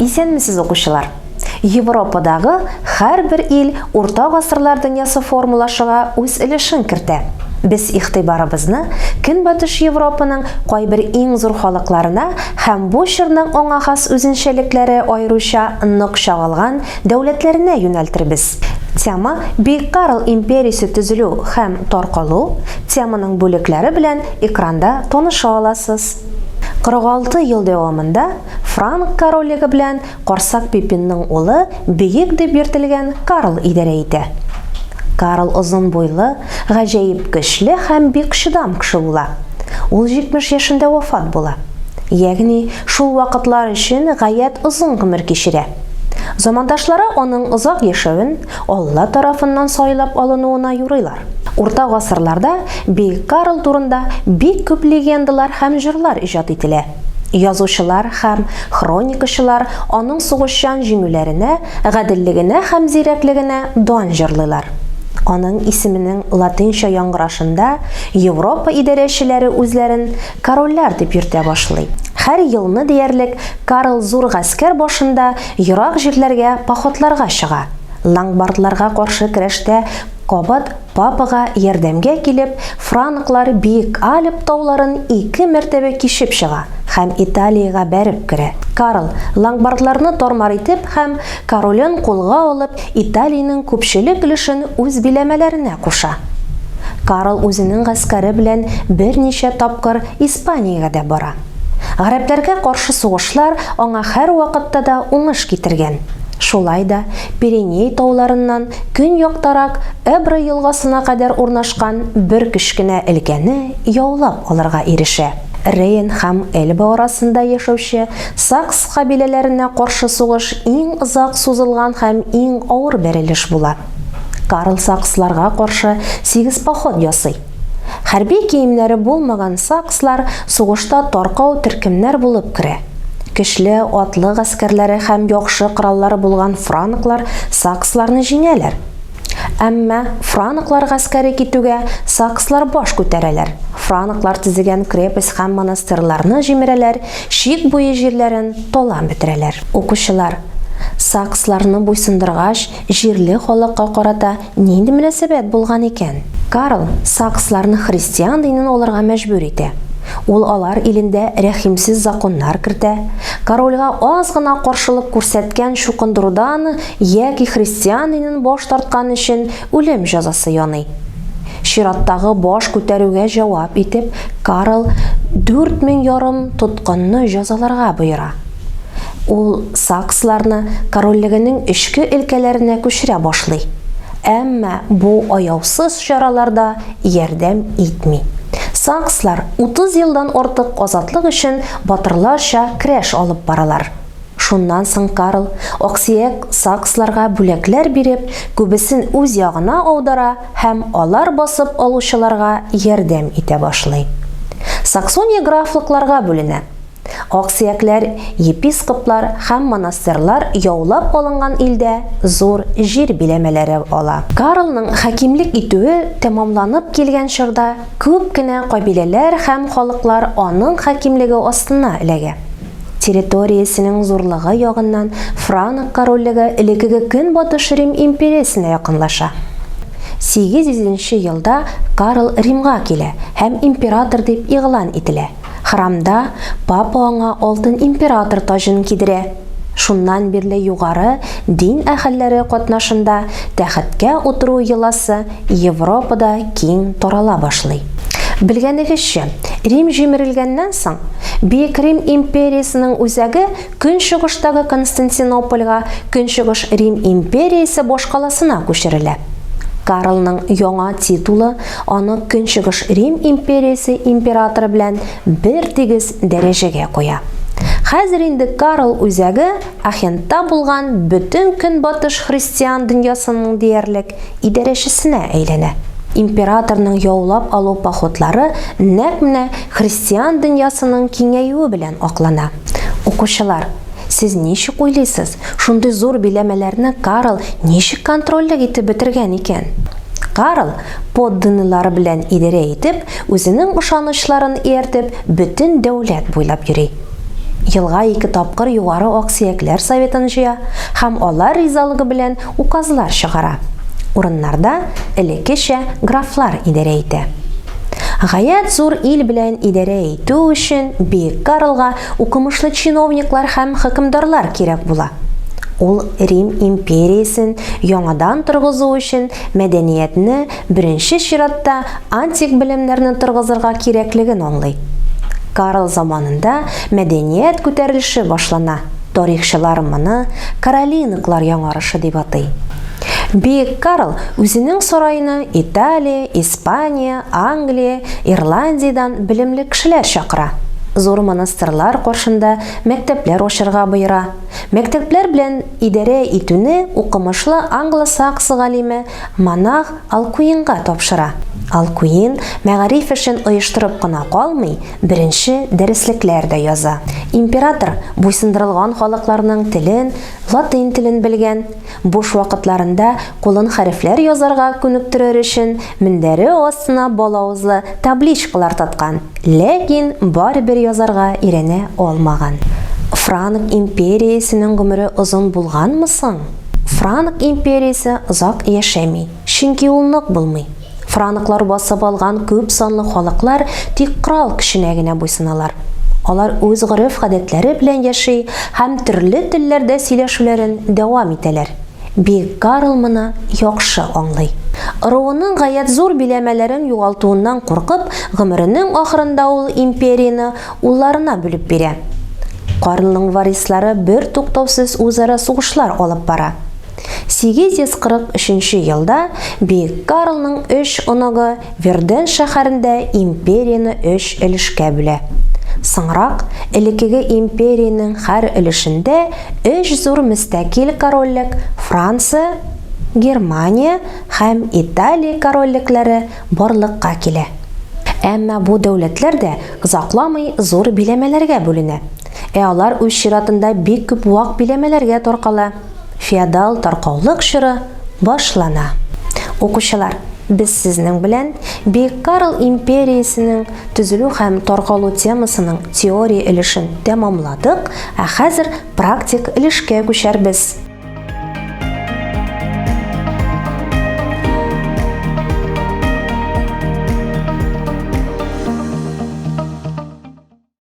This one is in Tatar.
Исәнмесез, укучылар! Европадагы һәрбер ил урта гасырлар дөньясы формалашуга үз өлешен кертә. Без игътибарыбызны Көнбатыш Европаның кайбер иң зур халыкларына һәм бу чорның аңа хас үзенчәлекләре аеруча нык чагылган дәүләтләренә юнәлтербез. Тема Бөек Карл империясе төзелү һәм таркалу, теманың бүлекләре белән экранда таныша аласыз. 46 ел дәвамында Франк корольлеге белән Карсак Пипинның улы Бөек дип йөртелгән Карл идарә итә. Карл озын буйлы, гаҗәеп көчле һәм бик чыдам кеше була. Ул 70 яшендә вафат була. Ягъни, шул вакытлар өчен гаять озын гомер кичерә. Замандашлары аның озак яшәвен Алла тарафыннан сайлап алынуына юрыйлар. Урта гасырларда Бөек Карл турында бик күп легендалар һәм җырлар иҗат ителә. Язучылар һәм хроникачылар аның сугышчан җиңүләренә, гаделлегенә һәм зирәклегенә дан җырлыйлар. Аның исеменең латинча яңгырашында Европа идарәчеләре үзләрен корольләр дип йөртә башлый. Һәр елны диярлек Карл зур гаскәр башында ерак җирләргә походларга чыга. Лангбардларга каршы көрәштә кабат Папага ярдәмгә килеп, франклар Биек Альп тауларын ике мәртәбә кичеп чыга һәм Италиягә бәреп керә. Карл, лангбардларны тар-мар итеп һәм королен кулга алып, Италиянең күпчелек өлешен үз биләмәләренә куша. Карл үзенең гаскәре белән берничә тапкыр Испаниягә дә бара. Гарәпләргә каршы сугышлар аңа һәрвакытта да уңыш китергән. Шулай да Пиреней тауларыннан көньяктарак Эбро елгасына кадәр урнашкан бер кечкенә өлкәне яулап алырга ирешә. Рейн һәм Эльба арасында яшәүче сакс кабиләләренә каршы сугыш иң озак сузылган һәм иң авыр бәрелеш була. Карл саксларга каршы сигез поход ясый. Хәрби киемнәре булмаган сакслар сугышта таркау төркемнәр булып керә. Көчле атлы гаскәрләре һәм яхшы кораллары булган франклар саксларны җиңәләр. Әмма франклар гаскәре китүгә сакслар баш күтәрәләр. Франклар төзегән крепость һәм монастырьларны җимерәләр, чик буе җирләрен талап бетерәләр. Укучылар, саксларны буйсындыргач, җирле халыкка карата Нинди мөнәсәбәт булган икән? Карл саксларны христиан динен алырга мәҗбүр итә. Ул алар илендә рәхимсез законнар кертә, корольгә аз гына каршылык күрсәткән чукындырудан яки христиан динен баш тарткан өчен үлем җәзасы яный. Чираттагы баш күтәрүгә җавап итеп, Карл 4 мең ярым тоткынны җәзаларга боера. Ул саксларны корольлегенең эчке өлкәләренә күчерә башлый. Әмма бу аяусыз чаралар да ярдәм итми. Сакслар 30 елдан артык азатлык өчен батырларча көрәш алып баралар. Шуннан соң Карл аксөяк саксларга бүләкләр биреп, күбесен үз ягына аудара һәм алар басып алучыларга ярдәм итә башлый. Саксония графлыкларга бүленә. Аксөякләр, епископлар һәм монастырьлар яулап алынган илдә зур җир биләмәләре ала. Карлның хакимлек итүе тәмамланып килгән чорда күп кенә кабиләләр һәм халыклар аның хакимлеге астына эләгә. Территориясенең зурлыгы ягыннан Франк корольлеге элеккеге Көнбатыш Рим империясенә якынлаша. 800 нче елда Карл Римга килә һәм император дип игълан ителә. Храмда папа аңа алтын император таҗын кидерә. Шуннан бирле югары дин әһелләре катнашында тәхеткә утыру йоласы Европада киң тарала башлый. Белгәнегезчә, Рим җимерелгәннән соң, Бөек Рим империясенең үзәге Көнчыгыштагы Константинопольгә, Көнчыгыш Рим империясе башкаласына күчерелә. Карлның яңа титулы аны Көнчыгыш Рим империясе императоры белән бертигез дәрәҗәгә куя. Хәзер инде Карл үзәге Ахентта булган бөтен Көнбатыш христиан дөньясының диярлек идарәчесенә әйләнә. Императорның яулап алу походлары нәкъ менә христиан дөньясының киңәюе белән аклана. Укучылар, сез ничек уйлыйсыз, шундый зур биләмәләрне Карл ничек контрольлек итеп бетергән икән? Карл, подданныйлары белән идарә итеп, үзенең ышанычларын ияртеп, бөтен дәүләт буйлап йөри. Елга ике тапкыр Югары аксөякләр советын җыя һәм алар ризалыгы белән указлар чыгара. Урыннарда элеккечә графлар идарә итә. Гаять зур ил белән идарә итү өчен Бөек Карлга укымышлы чиновниклар һәм хөкемдарлар кирәк була. Ул Рим империясен яңадан торгызу өчен мәдәниятне, беренче чиратта антик белемнәрне торгызырга кирәклеген аңлый. Карл заманында мәдәният күтәрелеше башлана, тарихчылар моны Каролинглар яңарышы дип атый. Бөек Карл үзенең сараена Италия, Испания, Англия, Ирландиядән белемле кешеләр чакыра. Зур монастырьлар каршында мәктәпләр ачырга боера. Мәктәпләр белән идарә итүне укымышлы англо-сакс галиме монах Алкуинга тапшыра. Алкуин мәгариф эшен оештырып кына калмый, беренче дәреслекләр дә яза. Император буйсындырылган халыкларның телен, латин телен белгән. Буш вакытларында кулын хәрефләр язарга күнектерер өчен мендәре астына балавызлы табличкалар таткан, ләкин барыбер язарга өйрәнә алмаган. Франк империясенең гомере озын булганмы соң? Франк империясе озак яшәми, чөнки ул нык булмый. Франклар басып алган күп санлы халыклар тик корал көченә генә буйсыналар. Алар үз гореф-гадәтләре белән яши һәм төрле телләрдә сөйләшүләрен дәвам итәләр. Бөек Карл моны яхшы аңлый. Ыруының гаять зур биләмәләрен югалтуыннан куркып, гомеренең ахырында ул империяне улларына бүлеп бирә. Карлның варислары бер туктаусыз үзара сугышлар алып бара. 843 елда Бөек Карлның өч оныгы Верден шәһәрендә империяне өч өлешкә бүлә. Соңрак элеккеге империянең һәр өлешендә өч зур мөстәкыйль корольлек Франция, Германия һәм Италия корольлекләре барлыкка килә. Әмма бу дәүләтләр дә озакламый зур биләмәләргә бүленә. Ә алар үз чиратында бик күп вак биләмәләргә таркала. Феодал таркаулык чоры башлана. Укучылар, без сезнең белән Бөек Карл империясенең төзелү һәм таркалу темасының теория өлешен тәмамладык, ә хәзер практик өлешкә күчәрбез.